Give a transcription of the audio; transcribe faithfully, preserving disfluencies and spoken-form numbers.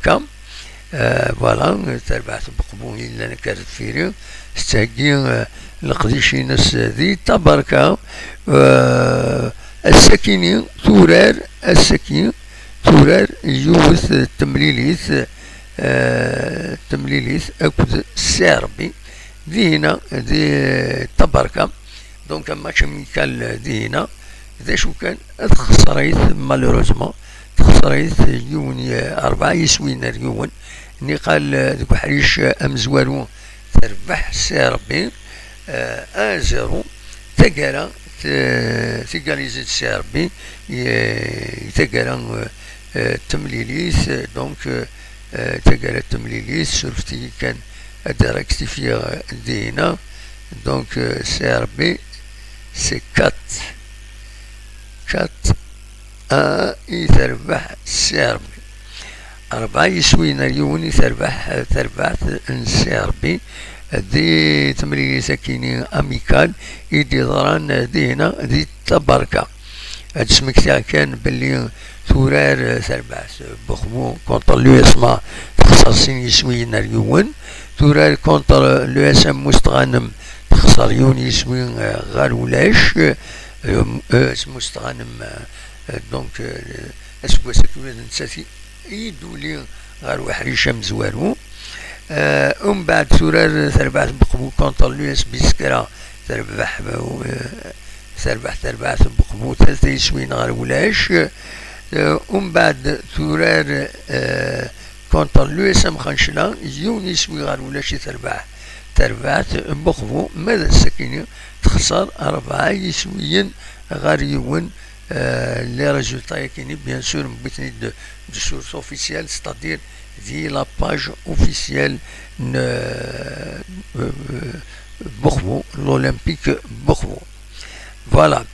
Tabarka. Euh, voilà, tarbaɛt n Buqbu yellan akka ar deffir-i, tettheggi, euh, leqdic-ines di Tabarka. Euh, ass-akini turar, ass-agi turar yiwet n temlilit, euh, temlilit akked Sseɛrbi dihina di Tabarka. Donc, un match amical dihina. D acu kan, texṣer-it, malheureusement, texṣer-it yiwen, rebɛa yiswiyen ar yiwen. Niqal, eh, deg uḥric, eh, amezwaru, terbeḥ Sseɛrbi, eh, un zéro. Taggara, t-, tigalizi d Sseɛrbi, i, i taggara, eh, eh, temlilit, donc, eh, eh, taggara temlilit, surfet-iyi kan ad rectifier, eh, dihina. Donc, eh, Sseɛrbi, c'est quatre. Quatre un i terbeḥ Sseɛrbi. Rebɛa yiswiyen ar yiwen i terbeḥ, eh, terbaɛt n Sseɛrbi di temlilit akini amical i d-yeḍran, eh, dihina di Tabarka. Ad d-smektiɣ kan belli turar, eh, terbaɛt, eh, Buxbu contre l'U S M A, texṣer sin yiswiyen ar yiwen. Turar contre l'U S M Mustɣanem, texṣer yiwen yiswi, eh, ɣer ulac. Eh, eh, Mustɣanem, eh, eh, donc, eh, aseggas akkin nettat i, i d-tuli ɣer uḥric amezwaru. Eh, umbeɛd turar terbaɛt Buqbu contre l'U S B Skra, terbeḥ, eh, terbeḥ terbaɛt Buqbu, tlata yiswiyen ɣer ulac. Eh, umbeɛd turar, eh, contre l'U S M Xancla, yiwen yiswi ɣer ulac i terbaɛt, terbaɛt Buqbu, ma d ass-akini texṣer rebɛa yiswiyen ɣer yiwen. Euh, les résultats yakini, bien sûr, mewwiten-id de, de source officielle, c'est-à-dire di la page officielle n, euh, euh, Buxbu, l'Olympique Buxbu. Voilà.